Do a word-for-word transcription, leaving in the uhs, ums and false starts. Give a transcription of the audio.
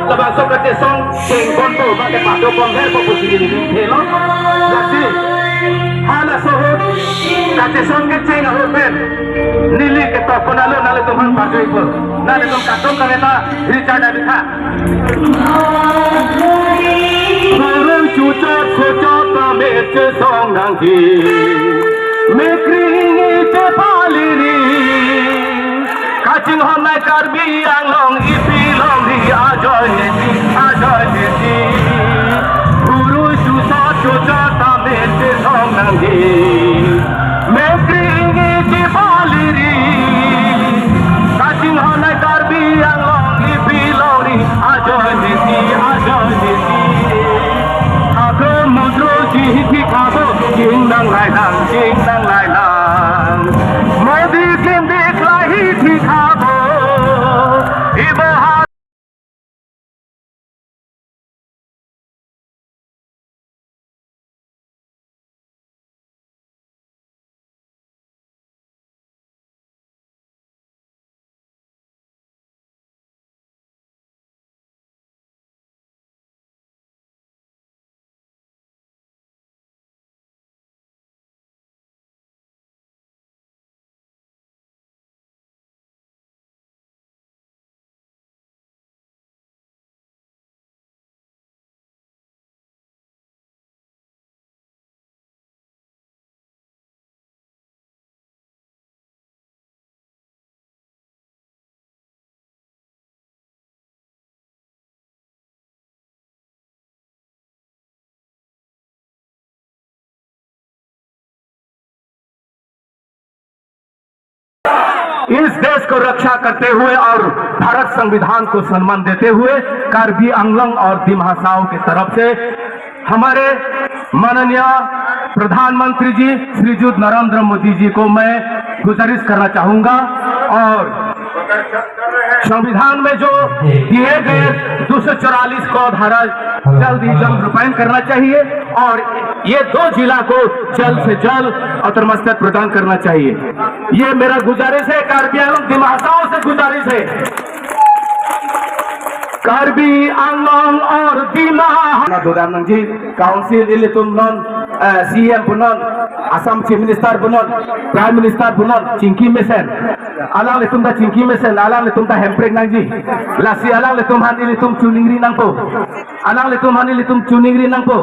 Labangso kachesong chengponpo, ba kepado ponverpo pusi neli thelo. Lasi halaso ahut kachesong kecheng ahut pen neli ketok ponlo, nanglitum aphan pajuipo. Nanglitum kadokave ta Richard Abitha. Kurung chuchot chuchot ta mechesong nangji. Mekri ingni chepaliri. Kachinghon nai Karbi Anglong ipilongri ajoine si, ajoine si. Kurung chuchot chuchot ta mechesong nangji. Mekri ingni chepaliri. Kachinghon nai Karbi Anglong ipilongri ajoine si, ajoine si. Akromon drone chihithik habo, chingnang lainang, chingnang lainang. Modi kindik lahithik habo. Ibo ha इस देश को रक्षा करते हुए और भारत संविधान को सम्मान देते हुए कार्बी आंगलोंग और दिमा हासाओ की तरफ से हमारे माननीय प्रधानमंत्री जी श्रीयुत नरेंद्र मोदी जी को मैं गुजारिश करना चाहूंगा और संविधान में जो दिए गए दो सौ चौवालीस को धारा जल्द ही जल्द रूपायन करना चाहिए और ये दो जिला को जल्द से जल्द autonomous state प्रदान करना चाहिए। ये मेरा गुजारिश है, कार्बी आंगलोंग दिमा हासाओ से गुजारिश है। Karbi Anglong or Dima. Na dodam nangji, council ilitum non, eh, C M punon, Assam Chief Minister punon, Prime Minister punon, chingki mesen. Alanglitum ta chingki mesen, alanglitum ta hemprek nangji. Lasi alanglitum aphan ilitum choningri nangpo. Alanglitum aphan ilitum choningri nangpo.